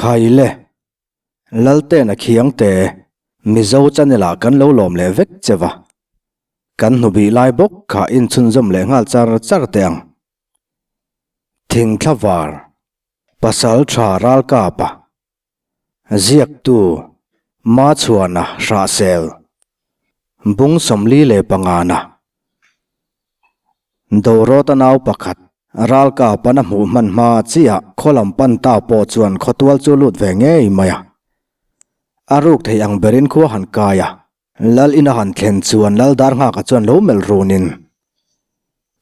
Khaile, Laltena Khiangte, Mizo channel ah kan lo lawm leh vek che va. Kan hnubih lai bawk kha inchhunzawm leh nghal char char teh ang. Thingthla var, Pasal tha ralkapa, Ziaktu, Machhuana Hrahsel, Bung 45na, Dorawta nau pakhat, Ralkap an a hmuh hman hma chiah khaw lam pan ta pawh chuan khawtual chu lut ve ngei mai a. A ruk theih ang berin khua han kai a, Lal in a han thlen chuan Lal Darnghaka chuan lo melh runin,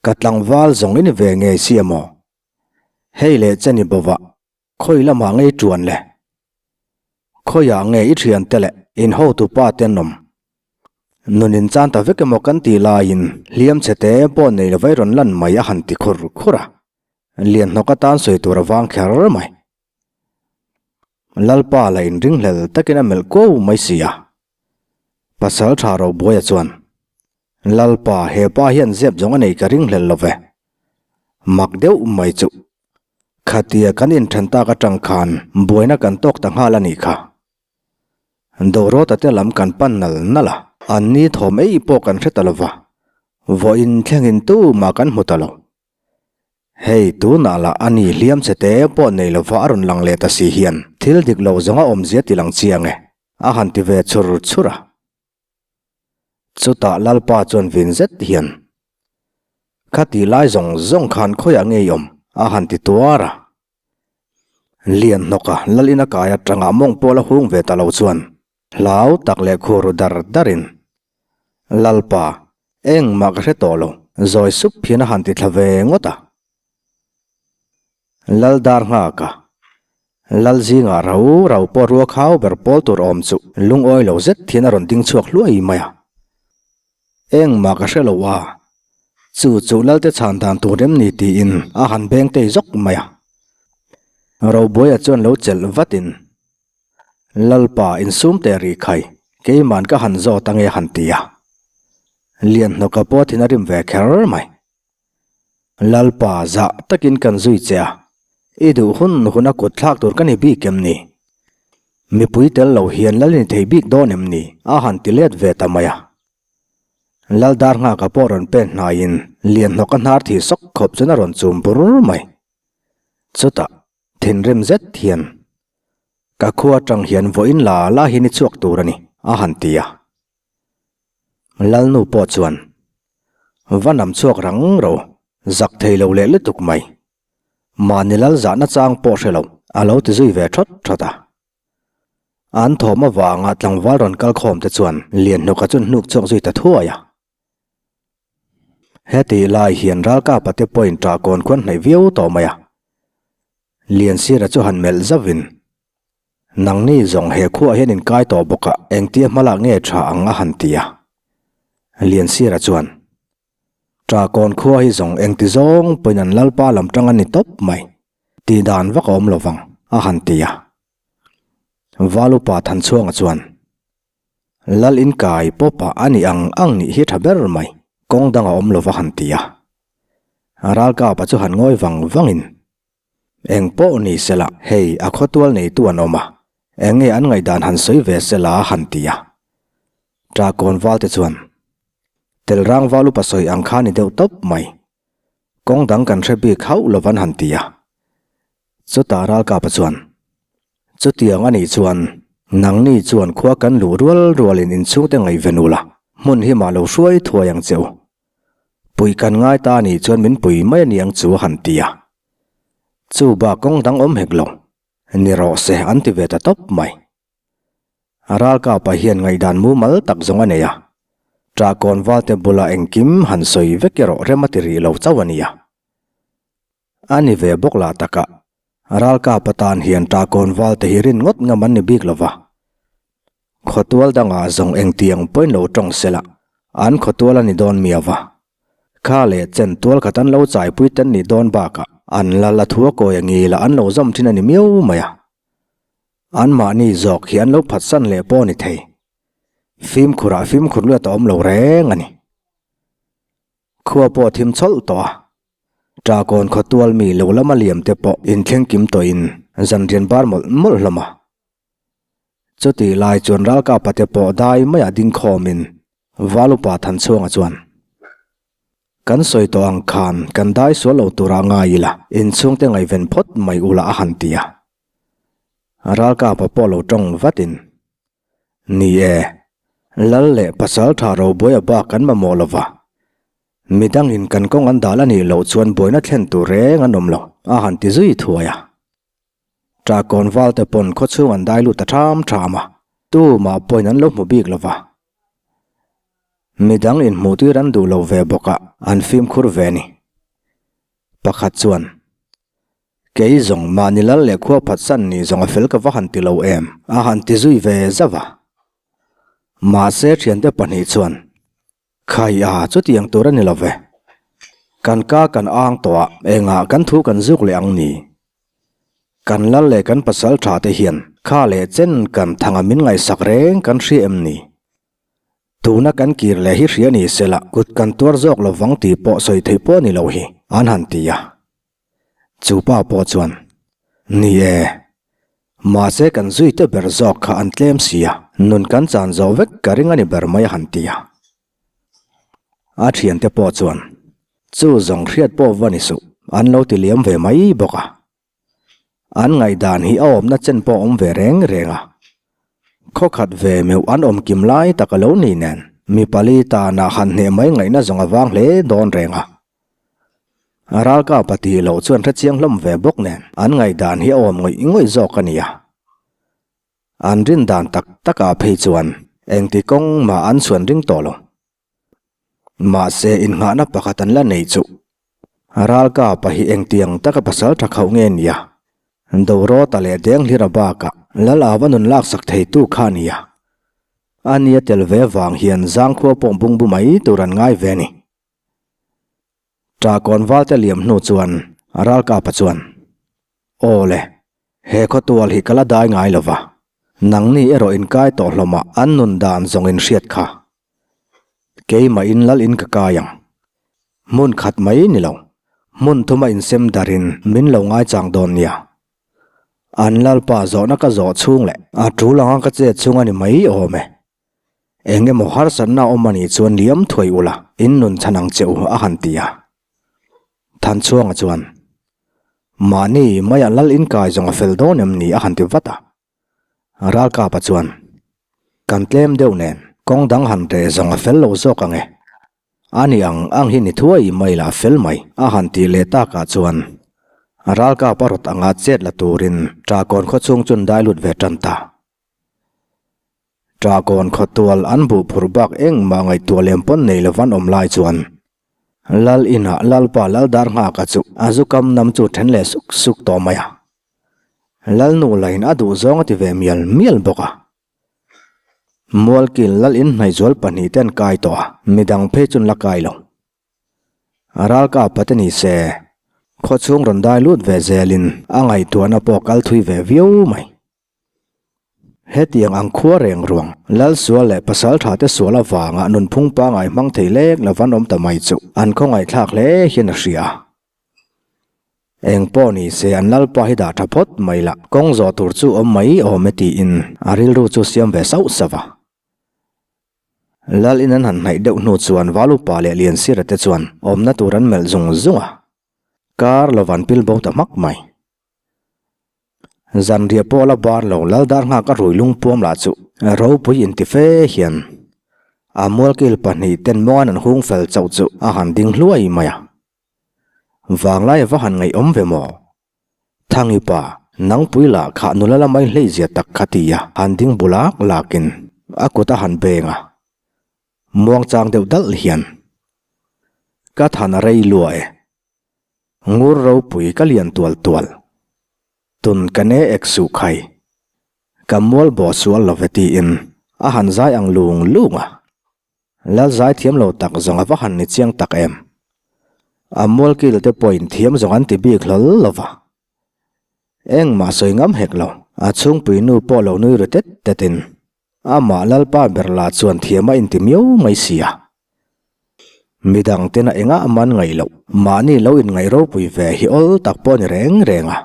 Ka tlangval zawng i ni ve ngei si a maw? Hei leh che ni bawah khawi lamah ngei tuan le? Khawiah nge i thiante leh in hotupa te an awm? Nun in chan ta vek emaw kan tih laiin hliam chhe te pawh nei lovai rawn lan mai a han ti khur khur a, Lianhnawk atan sawi tur a vang kher mai. Lalpa la inringhlel takin a melh kuau mai si a. Pasal tha Robuaia chuan, Lalpa, he pa hian zep zawng a nei ka ringhlel lo ve. Mak deuh mai chu. Khatia kan inthen tak atang khan buaina kan tawk ta nghal a nih kha. Dorota te lam kan pan nal nal a, an ni thawm ei pawh kan hre ta lo va, vawiin thlengin tumah kan hmu ta lo. Hei, tunah lah a ni hliam che te pawh nei lova a rawn lang leh ta si hian thil dik lo zawng a awmzia ti lang chiang e, a han ti ve chur chur a. Chutah Lalpa chuan vin zet hian, Khati lai zawng zawng khan khawiah nge i awm? a han ti tuar a. Lian hnawka Lal ina kai atanga mawng pawl a hung ve ta lo chuan hlau tak leh khur dar darin, Lalpa, engmah ka hre tawh lo, zawi sup hian a han ti thla ve ngawt a. Lal dar nghaka, Lal zingah rau rau pawh rua khau ber pawl tur awm chu lungawi lo zet hian a rawn ding chhuak hluai mai a. Engmah ka hre lo a, chu chu Lalte chhan dan tur em ni tiin a han beng tei zawk mai a. Robuaia chuan lo chelh vatin, Lalpa insum teh rih khai, keiman ka han zawt ange han ti a. Lianhnawka pawh thin a rim ve kher mai. Lalpa zah takin kan zui che a, i duh hun hun a kut thlak tur ka ni bik em ni? Mipui tel lo hian lal i ni thei bik dawn em ni? A han ti let ve ta mai a. Lal dar nghaka pawh rawn pen hnaiin Lianhnawka hnar thih sawk khawp chuan a rawn chum bur mai. Chutah thinrim zet hian, Ka khua atang hian vawiin la la hi ni chhuak tur a ni, a han ti a. Lalnu pawh chuan, Va nam chhuak rang ro, zak thei lo leh lutuk mai. Mahni lal zahna chang pawh hre lo, a lo ti zui ve thawt thawt a. An thawm avanga tlangval rawn kal khawm te chuan Lianhnuka chu hnuk chhuak zui ta thuai a. Heti lai hian ralkapa te pawhin ṭahkawn khuan hnaih viau tawh mai a. Liansira chu han melh zauhin, Nangni zawng he khuaah hian inkai tawh bawk a, engtia hmalak nge tha ang a han ti a. Liansira chuan, Ṭahkawn khua hi zawng engti zawng pawhin an lalpa lam ṭang a ni tawp mai, tih dan vak a awm lo vang, a han ti a. Valupa Thanchhuanga chuan, Lal inkai pawpa a nih ang ang nih hi ṭha ber mai, kawng dang a awm lo va han ti a. Ralkapa chu han ngawi vang vangin, Eng pawh ni sela, hei a khawtual neitu an awm a, eng nge an ngaihdan han sawi ve sela han ti a. Ṭahkawn valte chuan, Telrang val upa sawi ang kha ni deuh tawp mai. Kawng dang kan hre bik hauh lo van han ti a. Chutah Ralkapa chuan, Chutiang a nih chuan, nangni chuan khua kan luh rual rualin inchhungte ngaihven ula, hmun hi mah lo hruai thuai ang che u. Pui kan ngai ta a nih chuan min pui mai a ni ang chu a han ti a. Chu bak kawng dang awm hek lo, ni rawh se an ti ve ta tawp mai. Ralkapa hian ngaihdan mumal tak zawng a nei a, Ṭahkawn valte bula engkim han sawi vek erawh rem a ti rih lo chauh a nia. A ni ve bawk lah takah, Ralkapa tan hian Ṭahkawn valte hi rin ngawt ngam an ni bik lo va. Khawtual dangah zawng engtiang pawhin lo tawng sela, an khawtual a ni dawn miau va. Kha leh chen tual khat an lo chaipui ten nih dawn bakah an lal a thu a kawi a ngila an lo zawm thin a ni miau mai a. Anmahni zawk hi an lo phatsan leh pawh a ni thei. Fimkhurah fimkhur luat a awm lo reng a ni. Khua pawh a thim chawlh tawh a. Ṭahkawn khawtual mi lo lama liam te pawh inthleng kim tawhin Zanrian bar mawlh mawlh hlawm a. Chutih lai chuan ralkapa te pawh dai maiah ding khawmin Valupa Thanchhuanga chuan, Kan sawi tawh ang khan kan dai sual lo tura ngai ila, inchhungte ngaihven phawt mai ula a han ti a. Ralkapa pawh lo tawng vatin, Ni e, Lal leh pasal tha robuaia bak kan mamawh lo va, midangin kan kawng an dal a nih loh chuan buaina thlen tur reng an awm lo, a han ti zui thuai a. Ṭahkawn valte pawn khawchhung an dai lut ta ṭham ṭham a, tumah pawhin an lo hmu bik lo va. Midang inhmuhtir an duh lo ve bawk a, an fimkhur ve a ni. Pakhat chuan, Kei zawng mahni lal leh khua phatsan nih zawng a fel ka va han ti lo em? a han ti zui ve zauh a. Mahse ṭhiante pahnih chuan, Khai a, chutiang tur a ni lo ve. Kan ka kan ang tawh a, engah kan thu kan zuk leh ang ni? Kan lal leh kan pasal tha te hian kha leh chen kan thanga min ngaihsak reng kan hria em ni? Tuna kan kir leh hi hria ni sela kut kan tuar zawk lo vang tih pawh sawi theih pawh ni lo hi, an han ti a. Chu pa pawh chuan, Ni e, mahse kan zui te ber zawk kha an tlem si a, nun kan chan zawh vek ka ring a ni ber mai a han ti a. A thiante pawh chuan, Chu zawng hriat pawh va ni suh, an lo ti liam ve mai bawk a. An ngaihdan hi a awmna chen pawh awm ve reng reng a. Khaw khat ve meuh an awm kim lai tak a lo ni nen, mi pali tanah han hneh mai ngaihna zawng a vang hle dawn reng a. Ralkapa tih loh chuan hrechiang hlawm ve bawk nen an ngaihdan hi a awm ngawih ngawih zawk a nia. An rin dan tak takah phei chuan engti kawng mah an chhuan ring tawh lo. Mahse innghahna pakhat an la nei chuh. Ralkapa hi engtiang taka pasal tha khauh nge nia? Dorawta leh Denghlira bakah Lal Ava nun laksak theitu kha a nia. A nia tel ve vang hian zangkhua pawh bungbu mai tur an ngai ve a ni. Ṭahkawn valte liam hnu chuan Ralkapa chuan, Aw le, he khawtual hi ka la dai ngai lo va, nangni erawh inkai tawh hlawmah an nun dan zawng in hriat kha. Keimah in lal in ka kai ang. Hmun khat mai ni lo, hmun thuma insem darin min lo ngaichang dawn nia. An lalpa zawhna ka zawh chhung leh a ṭul anga ka chet chhung a ni mai awm e. Eng emaw harsatna awm a nih chuan liam thuai ula, in nun chhan ang che u, a han ti a. Thanchhuanga chuan, Mahni maiah lal inkai zawng a fel dawn em ni? a han ti vat a. Ralkapa chuan, Kan tlem deuh nen, kawng dang han reh zawng a fel lo zawk ang e. A ni ang ang hi ni thuai mai la fel mai, a han tih leh takah chuan Ralkapa rawt anga chet la turin Ṭahkawn khawchhung chu an dai lut ve ṭan ta. Ṭahkawn khawtual an buh phurh bak engmah ngaihtuah lem pawn nei lo van awm lai chuan Lal inah Lalpa Laldar nghaka chu a zu kam nam chu then leh suk suk tawh mai a. Lalnu lain a duh zawng a ti ve mial mial bawk a. Mualkil Lal in hnaihzual pahnihte an kai tawh a, midang phei chu an la kai lo. Ralkapa te ni se, khawchhung rawn dai lut ve zelin a ngaihtuahna pawh kal thui ve viau mai. Hetiang ang khua reng ruang, Lal sual leh pasal tha te sual avanga nunphung pangai hmang thei lek lo van awm ta mai chu an khawngaihthlak hle hian a hria. Eng pawh ni se an Lalpa hi dah tha phawt mai la, kawng zawh tur chu awm mai awm e tiin a rilru chu siam ve sauh sauh a. Lal in an han hnaih deuh hnu chuan Valupa leh Liansira te chuan awmna tur an melh zung zung a, kar lo van pil bo ta hmak mai. Zanriah pawh la bar lo Laldar nghak a rui lungpuam lah chu ropui inti fe hian a mualkil pahnih ten mawn an hung fel chauh chu a han ding hluai mai a. Vanglai a va han ngaihawm ve maw? Thangi pa, nangpui lah khah nula lamai hleizia tak kha ti a han ding bu lak lakin a kut a han beng a. Muangchang deuh dalh hian ka than a rei lua e. Ngur ropui ka lian tual tual. Tun ka ne ek suh khai. Ka mual bawh sual lo ve tiin a han zai ang lung lung a. Lal zai thiam lo tak zawng a va han ni chiang tak em. A mualkil te pawhin thiam zawng an ti bik hlawl lo va. Engmah sawi ngam hek lo, a chhungpui nu pawh lo nui ru tet tetin Amah Lalpa ber lah chuan thiam a inti miau mai si a. Midang tena engah man ngaih loh, mahni lo inngaih ropui ve hi awl tak pawh a ni reng reng a.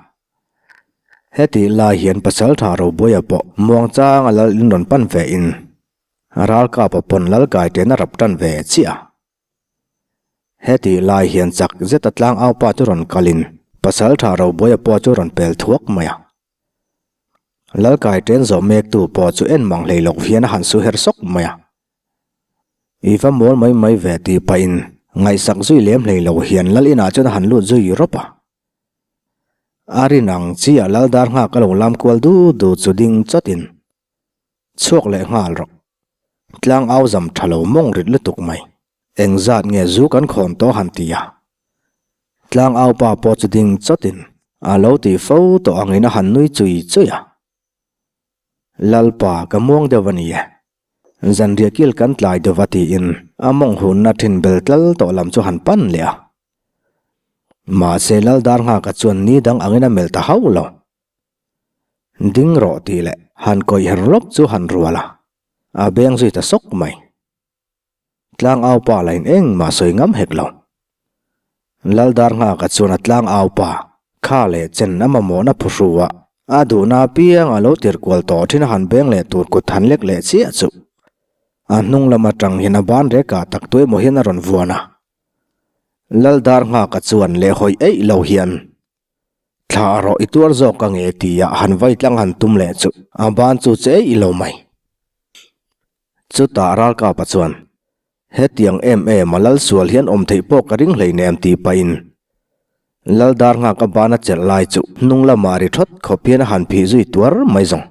Hetih lai hian Pasaltha Robuaia pawh muangchanga lal in rawn pan ve in Ralkapa pawn lal kai ten a rap tan ve chiah a. Hetih lai hian chak zeta tlangaupa chu rawn kalin Pasaltha Robuaia pawh chu rawn pel thuak mai a. Lal kai ten zawh mektu pawh chu en mang hlei lawk hian a han su her sawk mai a. I va mawl mai mai ve tih pahin ngaihsak zui lem hlei lo hian lal inah chuan a han lut zui rawp a. A rin ang chiah lal dar nghak a lo lam kual du du chu ding chawtin chhuak leh nghal rawh. Tlang au zam tha lo mawng rit lutuk mai. Engzat nge zu kan khawn tawh han ti a. Tlang au pa pawh chu ding chawtin a lo ti fo tawh angin a han nui chui chui a. Lalpa ka muang deuh a ni e. Zanriah kil kan tlai deuh va tiin a mawng hunna thin bel tlal tawh lam chu han pan leh a. Mahse Laldar nghaka chuan ni dang angin a melh ta hauh lo. Ding rawh tih leh han kawih her lawp chu han rual a, a beng zui ta sawk mai. Tlangau pa la in engmah sawi ngam hek lo. Laldar nghaka chuan a tlangau pa kha leh chen a mamawhna phuhru a, a duhna apiang a lo tir kual tawh thin a han beng leh tur kut han lek leh chiah chu. A hnung lam atang hian a ban rekah tak tuemaw hian a rawn vuan a. Laldar nghaka chuan leh hawi eih lo hian thla rawh i tuar zawk a nge tia han vai tlang han tum leh chu a ban chu che eih lo mai. Chutah Ralkapa chuan, Hetiang em em a lal sual hian awm theih pawh ka ring hleinem tih pahin Lal dar nghak a ban a chelh lai chu hnung lamah ri thawt khawp hian a han phih zui tuar mai zawng.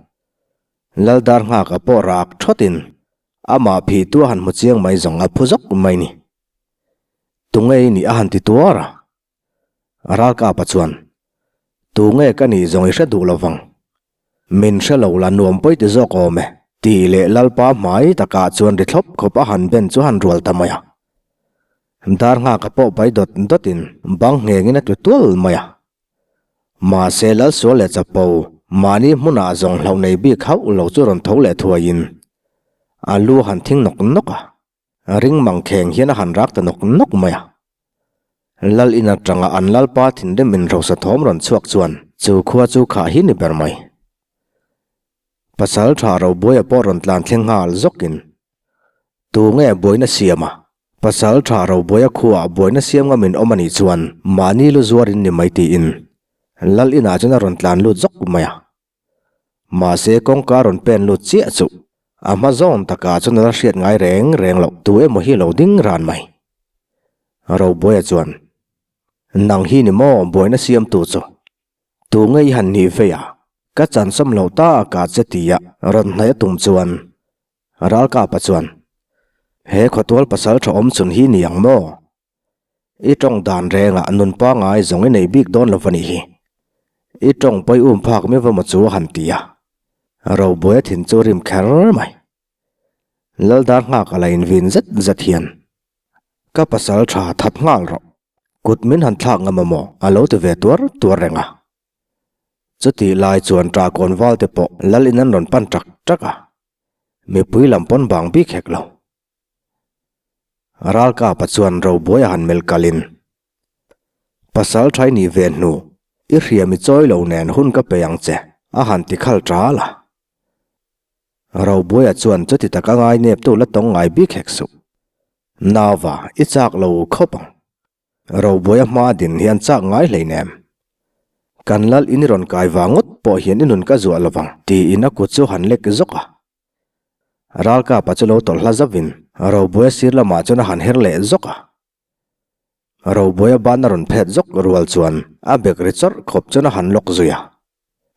Lal dar nghak a pawh rak thawtin amah phih tu a han hmu chiang mai zawng a phu zawk mai ni. Tunge i nih a han ti tuar a. Ralkapa chuan, Tunge ka nih zawng i hre duh lo vang. Min hre lo la nuam pawi ti zawk awm e, tih leh Lalpa hmai takah chuan ri thlawp khawp a han ben chu han rual ta mai a. Dar nghaka pawh pai dawt dawtin bang nghengin a tlu tual mai a. Mahse Lalsual leh Chapo mahni hmunah zawng hlauh nei bik hauh lo chu rawn tho leh thuaiin a lu a han thing nawk nawk a. Ring mang kheng hian a han rak ta nawk nawk mai a. Lal in atanga an lalpa thinrim in rosa thawm rawn chhuak chuan chu khua chu khah hi ni ber mai. Pasal tha Robuaia pawh rawn tlan thleng nghal zawkin, Tu nge buaina siam a? Pasal tha Robuaia khuaah buaina siam ngamin awm a nih chuan mahni lu zuar in ni mai tiin Lal inah chuan a rawn tlan lut zawk mai a. Mahse kawngka rawn pen lut chiah chu a hma zawn takah chuan a la hriat ngai reng reng loh tu emaw hi lo ding ran mai. Robuaia chuan, Nang hi ni maw buaina siamtu chu? Tu nge i han nih vei a? Ka chansawm lo tak a che tia rawn hnaih a tum chuan Ralkapa chuan, He khawtual pasal tha awm chhun hi ni ang maw? I tawng dan rengah nun pangai zawng i nei bik dawn lo va nih hi. I tawng pawi um phak mi va maw chu a han ti a. Robuaia thin chu rim kher mai. Laldar nghak a la invin zet zet hian, Ka pasal tha that nghal rawh. Kut min han thlak ngam a maw? a lo ti ve tuar tuar reng a. Chutih lai chuan Ṭahkawn val te pawh lal in an rawn pan ṭak ṭak a. Mipui lam pawn bang bik hek lo. Ralkapa chuan Robuaia han melh kalin, Pasal ṭhai nih ve hnu, i hriam i chawi lo nen hun ka pe ang che, a han ti khal ṭal a. Robuaia chuan chuti taka ngai neptu la tawng ngai bik hek suh. Nauva, i chak lo khawp ang. Robuaia hma din hian chak ngai hleinem. Kan lal in i rawn kai vang ngawt pawh hian i nun ka zuah lovang, tiin a kut chu han lek zawk a. Ralkapa chu lo tawlh hla zauhin Robuaia sir lamah chuan a han her leh zawk a. Robuaia ban a rawn phet zawk rual chuan a bek ri chawrh khawp chuan a han lawk zui a.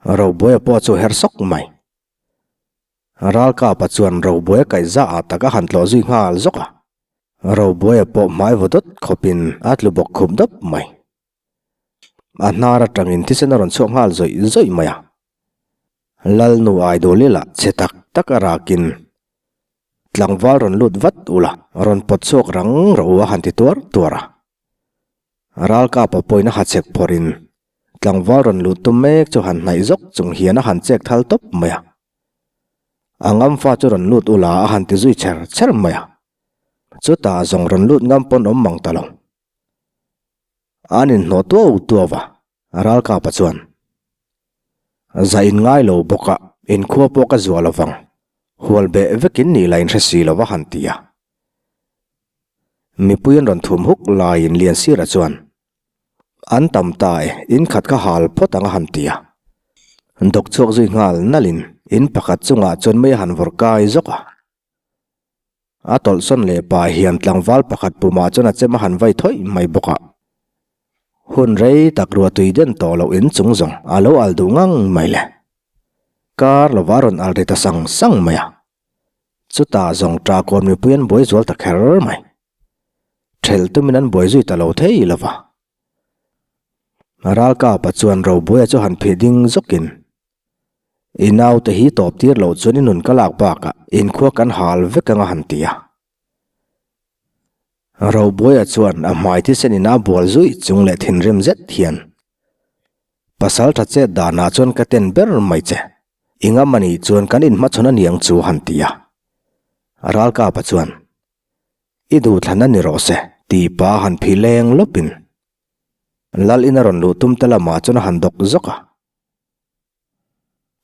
Robuaia pawh chu her sawk mai. Ralkapa chuan Robuaia kaihza ah tak a han tlawh zui nghal zawk a. Robuaia pawh hmai vaw dawt khawpin a tlu bawk khup dawp mai. A hnar atangin thisen a rawn chhuak nghal zawih zawih mai a. Lalnu Aidawlila che tak tak a rakin tlangval rawn lut vat ula, rawn pawt chhuak rang rawh u a han ti tuar tuar a. Ralkapa pawhin a ha chek phawrhin tlangval rawn lut tum mek chu han hnaih zawk chung hian a han chek thal tawp mai a. A ngamfa chu rawn lut ula a han ti zui chher chher mai a. Chutah zawng rawn lut ngam pawn awm mang ta lo. An inhnawh tuau tuau a, Ralkapa chuan. Za in ngai lo bawk a, in khua pawh ka zuah lovang. Hual beh vekin nih la in hre si lo a han ti a. Mipui an rawn thum huk laiin Liansira chuan, An tam ta e, in khat kha hal phawt ang a han ti a. Dawk chhuak zui nghal nalhin in pakhat chungah chuan mei a han vawrh kai zawk a. A tawlhsawn leh pah hian tlangval pakhat pumah chuan a chem a han vai thawih mai bawk a. Hun rei tak ruah tui den tawh loh in chung zawng a lo al duh ngang mai le. Kar lova rawn al ri ta sang sang mai a. Chutah zawng ṭahkawn mipui an buai zual ta kher mai. Ṭhelh tumin an buai zui ta lo thei lo va. Ralkapa chuan Robuaia chu han phih ding zawkin, I naute hi tawp tir loh chuan i nun ka lak bakah inkhua kan hal vek anga han ti a. Robuaia chuan a hmai thisen in a bual zui chung leh thinrim zet hian, Pasal tha chet danah chuan ka ten ber mai che, i ngam anih chuan kan inhmachhawn aniang chu han ti a. Ralkapa chuan, I duhthlan a ni rawh se, tih pa han phih leng lawpin Lal in a rawn luh tum te lamah chuan a han dawk zawk a.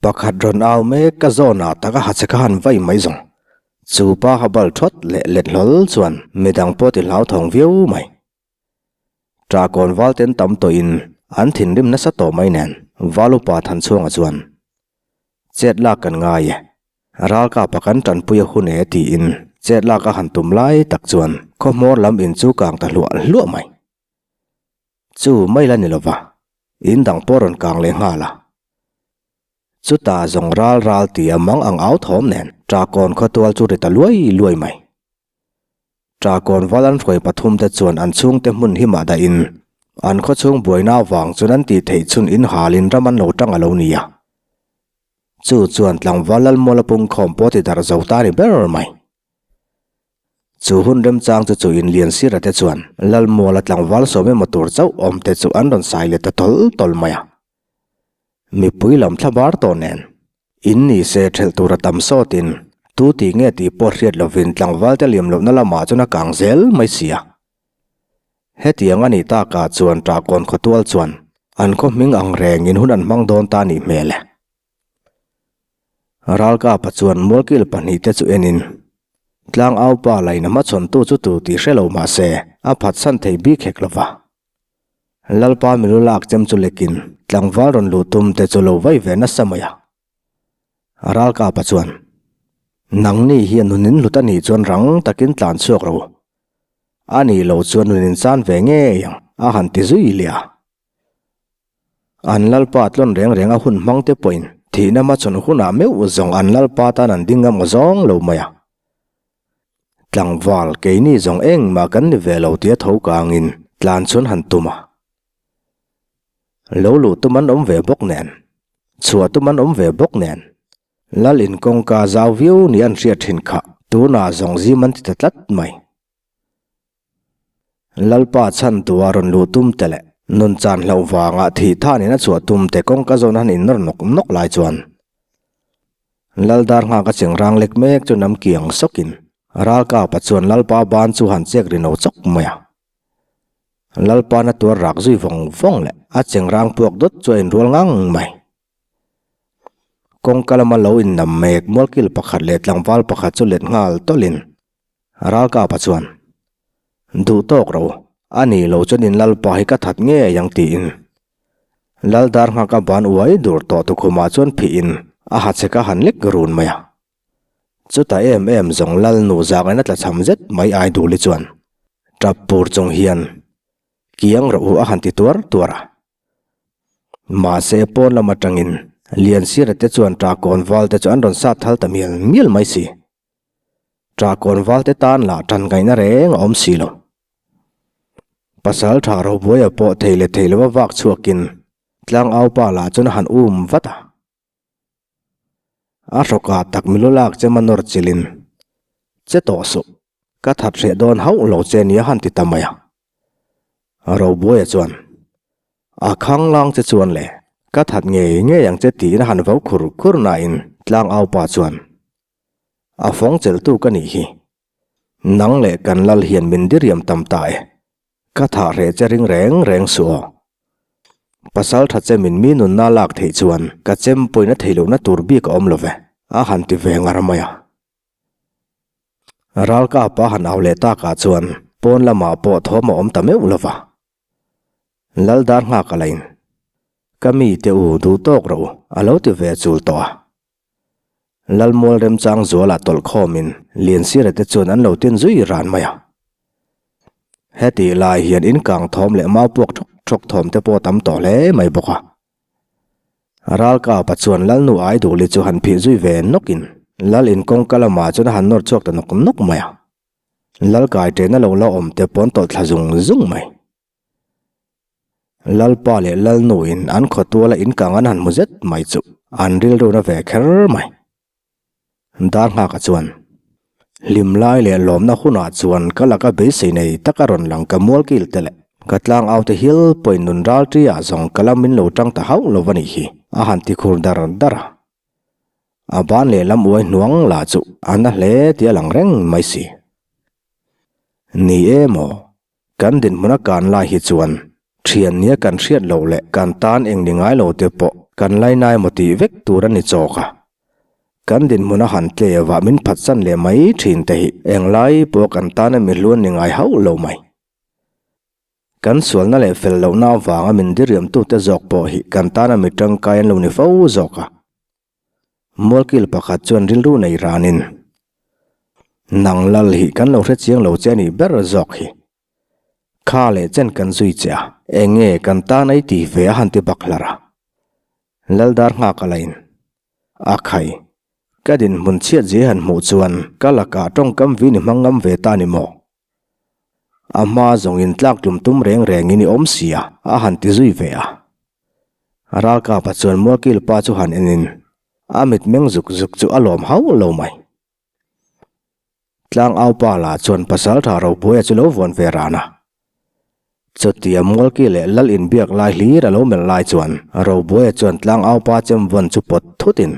Pakhat rawn au mek ka zawnah tak a ha che kha han vai mai zawng. Chu pa ha bal thawt leh let hlawl chuan midang pawh ti hlauthawng viau mai. Ṭahkawn valten tam tawhin an thinrim nasa tawh mai nen Valupa Thanchhuanga chuan Chet lak kan ngai e, ralkapa kan ṭanpui a hun e tiin chet lak a han tum lai tak chuan khawhmawr lam in chu kang ta hluah hluah mai. Chu mai la ni lova, in dang pawh rawn kang leh nghal a. Chutah zawng ral ral tia mang ang au thawm nen ṭahkawn khawtual chu ri ta luai luai mai. Ṭahkawn val an hruai pathum te chuan an chhungte hmun hi mah dahin an khawchhung buaina avang chuan an tih theih chhun in halin ram an lo ṭang a lo ni a. Chu chuan tlangval Lalmuala pungkhawm pawh ti darh zo ta ni ber mai. Chu hun remchang chu chu in Liansira te chuan Lalmuala tlangval sawm emaw tur chauh awm te chu an rawn sai let ta tawl tawl mai a. Mipui lam thla bar tawh nen in ni se thelh tur a tam sawtin tu tih nge tih pawh hriat lovin tlangval te liam lohna lamah chuan a kang zel mai si a. Hetiang a nih takah chuan Ṭahkawn khawtual chuan an khaw hming ang rengin hun an hmang dawn ta a nih hmel e. Ralkapa chuan mualkil pahnihte chu enin tlangaupa lain a hmachhawntu chu tu tih hre lo mah se a phatsan thei bik hek lo va. Lalpa milu lak chem chu lekin tlangval rawn luh tum te chu lo vai ve nasa mai a. Ralkapa chuan, Nangni hian nun in hlut a nih chuan rang takin tlan chhuak ro. A nih lo chuan nun in chan ve ngei ang, a han ti zui leh a. An Lalpa tlawn reng reng a hun hmang te pawhin thihna hmachhawn hunah meuh zawng an Lalpa tan an ding ngam zawng lo mai a. Tlangval, keini zawng engmah kan ni ve lo tia tho kangin tlan chuan han tum a. Lo luh tum an awm ve bawk nen, chhuah tum an awm ve bawk nen, Lal in kawngka zau viau ni an hriat thin kha tunah zawng zim an ti ta tlat mai. Lalpa chhan tua rawn luh tum te leh nun chan hlauh vanga thih thanin a chhuah tum te kawngka zawn han innawr nawk nawk lai chuan Laldar nghak a cheng rang lek mek chu nam kiang sawkin Ralkapa chuan Lalpa ban chu han chek ri no chawk mai a. Lalpa na tuar rak zui vawng vawng leh a cheng rang puak dawt chu a inrual ngang mai. Kawngka lama lo innam mek mualkil pakhat leh tlangval pakhat chu let nghal tawlhin Ralkapa chuan, Duh tawk ro, a ni lo chuan in Lalpa hi ka that ngei ang tiin Lal dar nghak a ban uai dur tawh tukhumah chuan phihin a ha chek a han lek run mai a. Chutah em em zawng Lal nu zangin a tlachham zet mai Aiduli chuan tap pur chung hian kiang rawh u a han ti tuar tuar a. Mahse pawn lam atangin Liansira te chuan Ṭahkawn val te chu an rawn sat thal ta mial mial mai si. Ṭahkawn valte tan lah ṭan ngaihna reng a awm si lo. Pasal ṭha Robuaia pawh thei leh thei lova vak chhuakin tlangaupa lah chuan a han um vat a. A hrawkah tak milu lak chem a nawr chilhin, Che tawh suh, ka that hreh dawn hauh lo che nia han ti ta mai a. Robuaia chuan, A khanglang che chuan le, ka that ngei ngei ang che tiin a han vo khur khur nain tlangaupa chuan, A fawng chelhtu ka nih hi. Nang leh kan lal hian min diriam tam ta e. Ka thah hreh che ring reng reng suh aw. Pasalṭha chemin mi nunna lak theih chuan ka chem pawina theih lohna tur bik a awm lo ve, a han ti ve ngar mai a. Ralkapa han au leh takah chuan pawn lamah pawh thawm a awm ta meuh lo va. Laldar nghak a la in, Ka mite u duh tawk rawh u, a lo ti ve chul tawh a. Lalmual remchang zualah tawlh khawmin Liansira te chuan an lo tin zui ran mai a. Hetih lai hian in kang thawm leh mau puak thawk thawk thawm te pawh tam tawh hle mai bawk a. Ralkapa chuan Lalnu Aiduli chu han phih zui ve nawkin Lal in kawngka lamah chuan a han nawr chhuak ta nawk nawk mai a. Lal kai ṭena lo la awm te pawn tawlh thla zung zung mai. Lalpa leh Lalnuin an khawtuala inkang an han hmu zet mai chu an rilruna ve kher mai. Darnghaka chuan, Hlim lai leh lawmna hunah chuan ka laka beisei nei taka rawn lang ka mualkil te leh ka tlang au te hial pawhin nun ral ṭiah zawng ka lam min lo ṭang ta hauh lo a nih hi, a han ti khur dar dar a. A ban lehlam uai hnuang lah chu a na hle tih a lang reng mai si. Ni e maw? Kan dinhmuna kan lai hi chuan thian nia kan hriat loh leh kan tan eng ni ngai lo te pawh kan lai nai maw tih vek tur a ni chawk a. Kan dinhmuna han tlevah min phatsan leh mai thin te hi englai pawh kan tana mi hluan ni ngai hauh lo mai. Kan sualna leh fel lohna avanga min diriamtute zawk pawh hi kan tana mi tangkai an lo ni fo zawk a. Mualkil pakhat chuan rilru nei ranin, Nang lal hi kan lo hre chiang lo che a nih ber zawk hi. Kha leh chen kan zui che a, eng nge kan tan ei ti ve a han ti bak hlar a. Laldar nghak a la in, A khai, ka dinhmun chhiat zia han hmuh chuan ka lakah tawngkam vi ni hmang ngam ve ta ni maw? A hma zawngin tlak tlum tum reng rengin i awm si a, a han ti zui ve a. Ralkapa chuan Mualkil pa chu han enin a mitmeng zuk zuk chu a lawm hauh lo mai. Tlangaupa lah chuan Pasaltha Ropuia chu lo vuan ve ran a. Chutia Mualki leh Lal inbiak lai hlir a lo melh lai chuan Robuaia chuan Tlangaupa chem vawn chu pawt thutin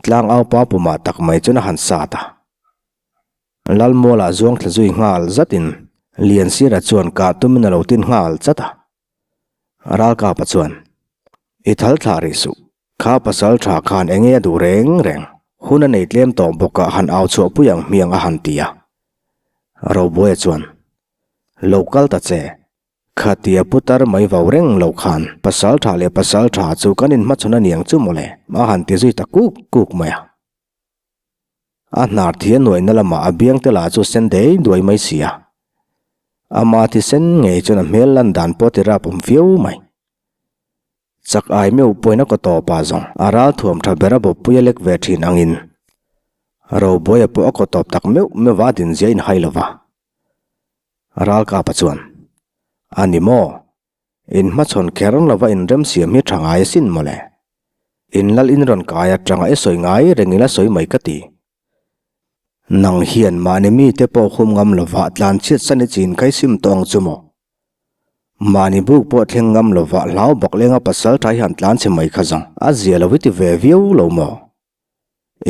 Tlangaupa pumah tak mai chuan a han sat a. Lalmualah zuang thla zui nghal zatin Liansira chuan kah tumin a lo tin nghal chat a. Ralkapa chuan, I thal thlah rih suh, kha pasal tha khan enge a duh reng reng, hun a nei tlem tawh bawkah han au chhuah pui ang hmiang a han ti a. Robuaia chuan, Lo kal ta che, khatia putar mai vau reng lo khan pasal tha leh pasal tha chu kan inhmachhawn a niang chu mawle a han ti zui ta kuk kuk mai a. A hnar thi a nuaihna lamah a biang te lah chu sen dei duai mai si a. Ama thisen ngei chuan a hmel lan dan pawh ti rap awm viau mai. Chak ai meuh pawhin a kaw tawpah zawng a ral thuam tha ber a bawppui a lek ve thin angin Robuaia pawh a kaw tawp tak meuh meuh a din zia inhai lo va. Ralkapa chuan, A ni maw? In hmachhawn kher lova inremsiam hi tha ngai asin mawle. In lal in rawn kai atanga i sawi ngai reng ila sawi mai ka ti. Nang hian mahni mite pawh hum ngam lova tlan chhiat san i chin kai sim tawng chu maw? Mahni buk pawh thleng ngam lova hlau bak lenga pasal tha hi han tlan chhe mai kha zawng a zia lo i ti ve viau lo maw?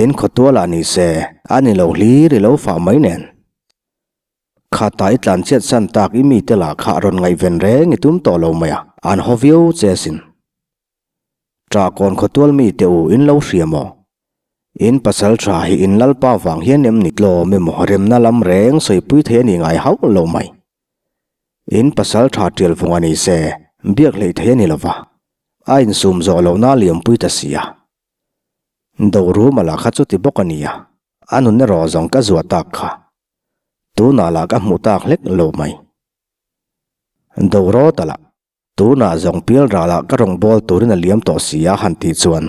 In khawtualah ni se a ni lo hlir i lo fah mai nen. Khatah i tlanchhiat san tak i mite lah kha rawn ngaihven reng i tum tawh lo mai a, an haw viau che asin. Ṭahkawn khawtual mite u in lo hria maw? In pasal ṭha hi in lalpa vang hian em ni tlawm emaw remna lam reng sawipui thei a ni ngai hauh lo mai. In pasal ṭha ṭial vung a ni se, biak hleih thei a ni lo va, a insum zawh lohna a liampui ta si a. Doruma lah kha chuti bawk a nia, a nun erawh zawng ka zuah tak kha. Tunah lah ka hmuh tak hlek lo mai. Dorawta lah, tunah zawng pial ralah ka rawn bawl turin a liam tawh si a han tih chuan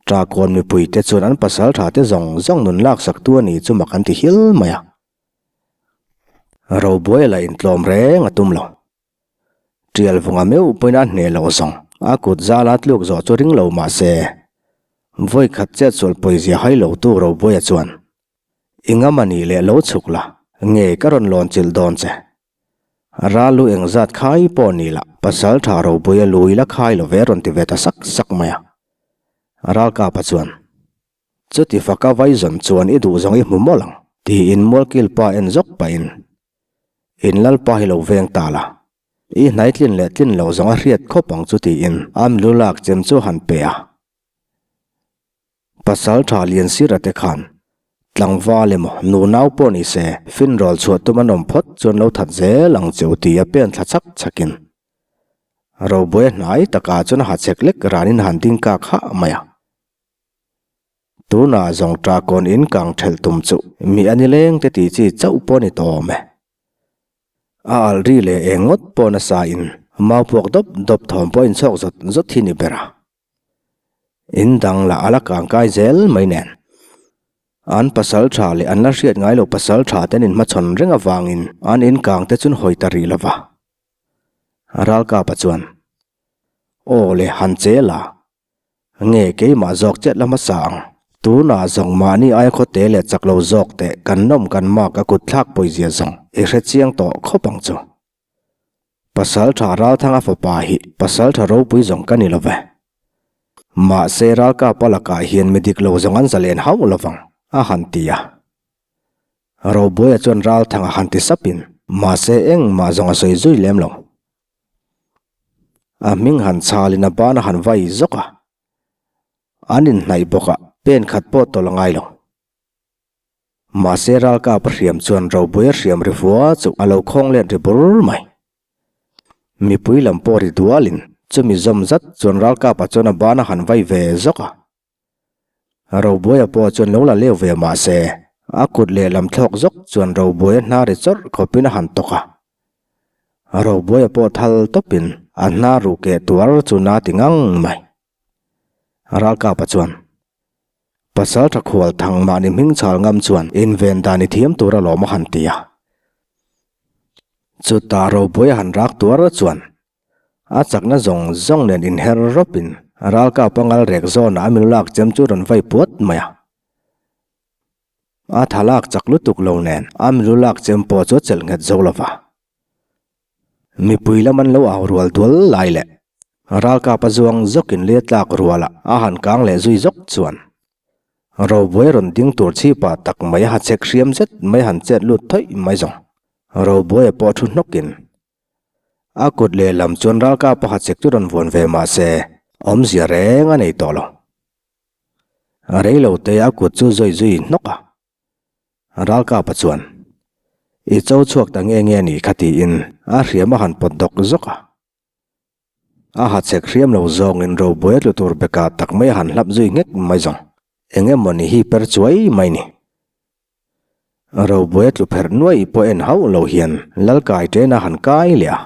Ṭahkawn mipuite chuan an pasal ṭha te zawng zawng nun laksak tu a ni chu mak an ti hil mai a. Robuaia lah intlawm reng a tum lo. Ṭial vunga meuh pawhin a hneh loh zawng a kut zala tluk zawh chu ring lo mah se vawi khat chet sual pawizia hai lo tu Robuaia chuan I ngam a nih leh lo chhuk la, nge ka rawn lawn chilh dawn che. Ral lu engzat khai pawh ni lah, pasal tha ropuia lu i la khai lo ve rawn ti ve ta sak sak mai a. Ralkapa chuan, Chuti faka vai zawn chuan i duh zawng i hmu mawlh ang, tiin Mualkilpa en zawk pahin, In lalpa hi lo veng ta la. I hnai tlin leh tlin lo zawng a hriat khawp ang chu tiin a milu lak chem chu a han pe a. Pasal tha lian sira te khan tlangval emaw nu nau pawh ni se finrawl chhuah tum an awm phawt chuan lo that zel ang che u ti a pen thla chhak chhakin Robuai hnai takah chuan a ha chek lek ranin a han ding kak hah mai a. Tunah zawng Ṭakawn in kang ṭhelh tum chu mi a ni leng te tih chi chauh pawh a ni tawh awm e. A alh ri leh eng ngawt pawh nasa in mau puak dawp dawp thawm pawh a inchhawk zawt zawt hi ni ber a. In dang lah a la kang kai zel mai nen. An pasal ṭha leh an la hriat ngai lo pasal ṭha te an inhmachhawn reng avangin an in kang te chu an hawi ta rih lo va. Ralkapa chuan, Aw le han che la, Nge keimah zawk chet la hmasa ang. Tunah zawng mahni aia khawte leh chak lo zawk teh kan nawm kan mak a kut thlak pawizia zawng i hre chiang tawh khawp ang chu. Pasaltha Ralthanga fapa hi pasaltha ropui zawng ka ni lo ve. Mahse ralkapa lakah hian mi dik lo zawng an zalen hauh lo vang, a han ti a. Robuaia chuan Ralthanga han ti sapin mahse engmah zawng a sawi zui lem lo. A hming han chhalin a ban a han vai zawk a, an inhnaih bawk a, pen khat pawh tawlh a ngai lo. Mahse ralkap a hriam chuan Robuia hriam ri fua chu a lo khawng let ri bur mai. Mipui lam pawh ri dualin chumi zawm zat chuan ralkapa chuan a ban a han vai ve zawk a. Robuaia pawh chuan lo la leu ve mah se, a kut lehlam thlawk zawk chuan Robuaia hna ri chawrh khawpin a han tawk a. Robuaia pawh thal tawpin a hna ruh keh tuar chu na ti ngang mai. Ralkapa chuan, Pasal tha khual thang mahni hming chhal ngam chuan inven dan i thiam tur alawm a han ti a. Chutah Robuaia han rak tuar chuan, A chakna zawng zawng nen inher rawpin ralkap a ngal rek zawnah a milu lak chem chu rawn vai puat mai a. A tha lak chak lutuk lo nen a milu lak chem pawh chu a chelh nghet zo lo va. Mipui lam an lo au rual dual lai leh ralkap a zuang zawkin lei a tlak ruala a han kang leh zui zawk chuan Robuai rawn ding tur chhipa tak mai a ha chek hriam zet mai han chet lut thawih mai zawng. Robuaia pawh thu hnawkin A kut lehlam chuan ralkap pakhat chek chu rawn vuan ve mah se, awmzia reng a nei tawh lo. Rei lo te a kut chu zawi zui hnawk a. Ralkapa chuan, I cho chhuak ta nge nge a nih kha tiin a hriam a han pawt dawk zawk a. A ha chek hriam lo zawngin robuai a tlu tur bekah tak mai a han hlap zui nghek mai zawng. Eng emaw ni hi per chuai mai ni. Robuai a tlu pherh nuai pawh en hauh lo hian Lalkai ṭena han kai leh a.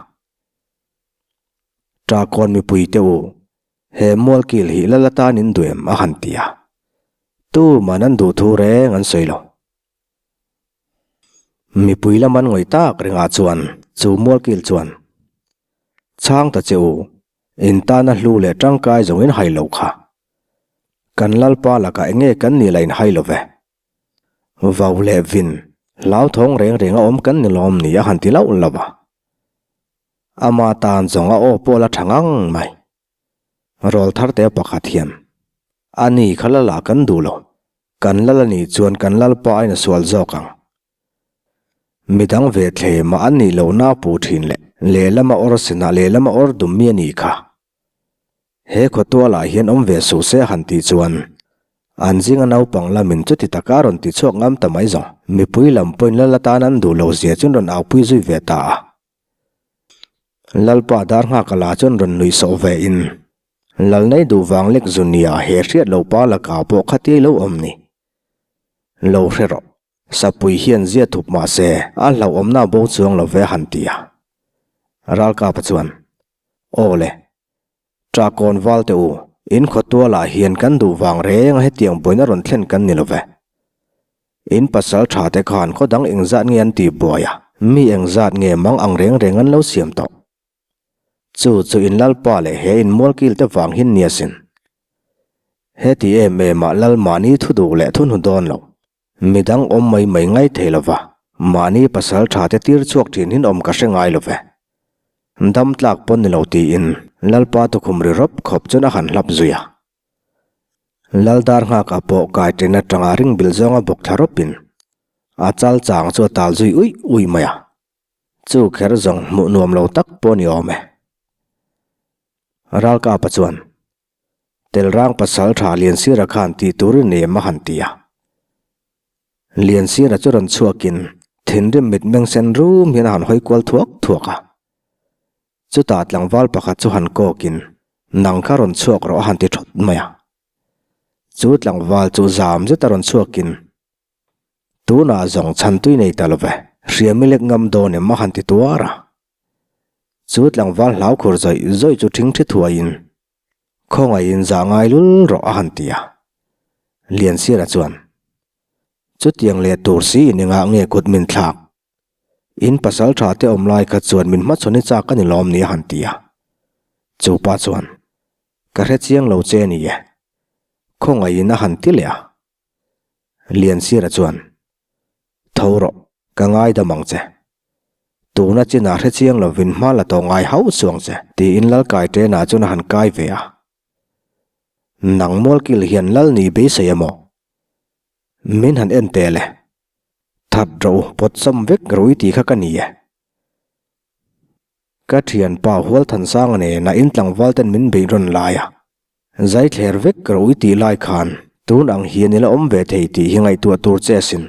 Ṭakawn mipui te u, he mualkil hi lal atan in duh em a han ti a. Tuman an duh thu reng an sawi lo. Mipui lam an ngawih tak rengah chuan chu mualkil chuan, Chhang ta che u, in tana hlu leh ṭangkai zawng in hai lo kha. Kan Lalpa lakah enge kan nih lah in hai lo ve. Vau leh vin, hlauthawng reng reng a awm kan ni lawm ni a han ti lauh lauh a. Ama tan zawng a aw pawh la tha ngang mai. Rawl thar te pakhat hian, A ni kha lal ah kan duh lo, kan lal a nih chuan kan lalpa a insual zawk ang. Midang ve thlem ah an nih lohna a puh thin leh lehlam a awr sinah lehlam a awr dum mi a nih kha. He khawtualah hian awm ve suh se a han tih chuan an zinga naupang lamin chuti taka a rawn ti chhuak ngam ta mai zawng. Mipui lam pawhin lal atan an duh lo zia chuan rawn aupui zui ve ta a. Lalpa dar nghak a la chuan rawn nuih sawh ve in, Lal nei duh vang lek zu nia he hriat lo pa lakah pawh khatia lo awm ni. Lo hre rawh. Sapui hian zia thup mah se a hlauhawmna bo chuang lo ve a han ti a. Ralkapa chuan, Aw le, Ṭakawn val teh u, in khawtualah hian kan duh vang reng a hetiang buaina rawn thlen kan ni lo ve. In pasal ṭha te khan khaw dang engzat nge an tih buai a, mi engzat nge mang ang reng reng an lo siam tawh. Chu chu in lalpa leh he in mualkil te vang hin nia sin. Heti em em ah lal mahni thu duh leh thu hnu dawn lo. Midang awm mai mai ngai thei lo va, mahni pasal tha te tir chhuak thin hin awm ka hre ngai lo ve. Dam tlak pawn ni lo tiin Lalpa tukhum ri rawp khawp chuan a han hlap zui a. Lal dar nghakah pawh kai ṭen aṭanga ring bil zawnga bawk thla rawpin a chal chang chu a tal zui uih uih mai a. Chu kher zawng hmuh nuam lo tak pawh ni awm e. Ralkapa chuan, Telrang pasal tha Liansira khan tih turin nem a han ti a. Liansira chu rawn chhuakin thinrim mitmeng sen rum hian a han hawi kual thuak thuak a. Chutah tlangval pakhat chu han kawkin, Nang kha rawn chhuak rawh a han ti thawt mai a. Chu tlangval chu zam zet a rawn chhuakin, Tunah zawng chhantui nei ta lo ve, hriam i lek ngam dawn em a han ti tuar a. Chu tlangval hlau khur zawih zawih chu ṭhingṭhi thuaiin, Khawngaihin zah ngai lul rawh a han ti a. Liansira chuan, Chutiang leh tur si in engah nge kut min thlak? In pasal tha te awm lai kha chuan min hmachhawn i chak a ni lawm ni a han ti a. Chu pa chuan, Ka hre chiang lo che ni e. Khawngaihin a han ti leh a. Liansira chuan, Tho rawh, ka ngaidam ang che. Tuna chinah hre chiang lovin hma la tawh ngai hauh suang che, tiin Lalkai ṭenah chuan a han kai ve a. Nang Mualkil hian Lal ni beisei emaw? Min han en teh le. That rawh u, pawt chawm vek rawh i tih kha ka ni e. Ka thianpa Hualthansanga nena in tlangval ten min beih rawn lai a. Zai thler vek rawh i tih lai khan tun ang hian i la awm ve thei tih hi ngaihtuah tur che asin.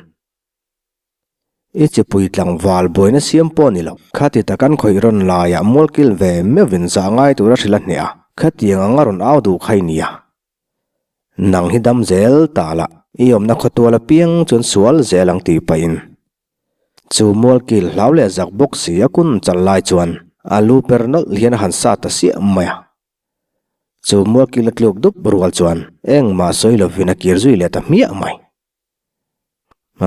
I chipui tlangval buaina siam pawh ni lo. Khati tak an khawih rawn laiah mualkil ve meuhin zah ngai tura hrilh a hneh a, khatiang anga rawn au duh kha i nia. Nang hi dam zel ta la, i awmna khawtual apiang chuan sual zel ang tih pahin. Chu mualkil hlau leh zak bawk si a kun chal lai chuan a lu per nawlh hian a han sa ta siah mai a. Chu mualkil a tluk dup rual chuan engmah sawi lovin a kir zui leh ta hmiah mai.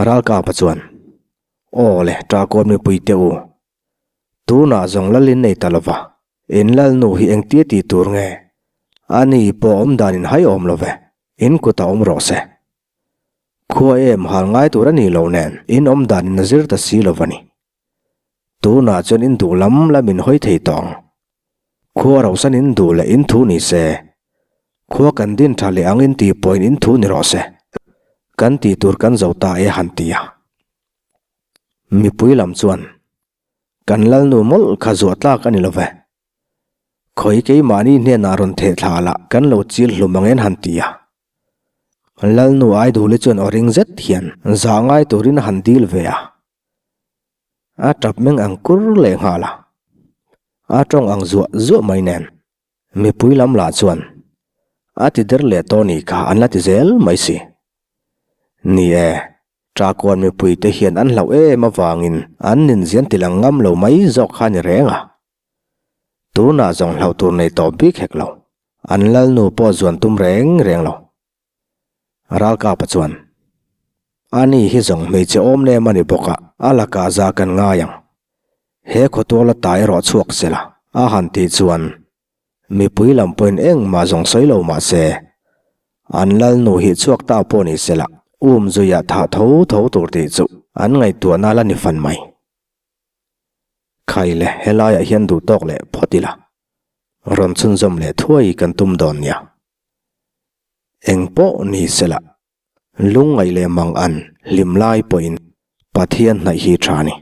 Ralkapa chuan, Aw le, Ṭahkawn mipui teh u. Tunah zawng lal in nei ta lova, in lalnu hi engtia tih tur nge? A ni pawh awm dan in hai awm lo ve, in kut a awm rawh se. Khua em hal ngai tur a ni lo nen in awm dan in a zir ta si lo va ni. Tunah chuan in duh lam lam in hawi thei tawh ang. Khua rohsan in duh leh in thu ni se. Khua kan din tha leh ang in tih pawhin in thu ni rawh se. Kan tih tur kan zo ta e han ti a. Mipui lam chuan, Kan lalnu mawlh kha zuah tlak a ni lo ve. Khawi keimahni hnenah rawn theh thla lah kan lo chil hlum ang en han ti a. Lalnu Aiduli chuan aw ring zet hian zah ngai turin a han dil ve a. A tap meng ang kur leh nghal a. A tawng ang zuah zuah mai nen. Mipui lam lah chuan a ti der leh tawh ni kha an la ti zel mai si. Ni e, Ṭahkuan mipuite hian an hlauh em avangin an ninzian ti lang ngam lo mai zawk kha a ni reng a. Tunah zawng hlauh tur nei tawh bik hek lo, an lalnu pawh zuan tum reng reng lo. Ralkapa chuan, Ani hi zawng hmeichhe awm nem a ni bawk a, a lakah za kan ngai ang. He khawtual a ta erawh chhuak se la, a han tih chuan mipui lam pawhin engmah zawng sawi lo mah se, an lalnu hi chhuak ta pawh ni se la, um zuiah thah tho tho tur tih chu an ngaihtuahna la ni fan mai. Khai le, helaiah hian duh tawk leh phawt ila, rawn chhunzawm leh thuai kan tum dawn nia. Eng pawh ni se la, lungngaih leh mang an hlim lai pawhin Pathian hnaih hi tha a ni.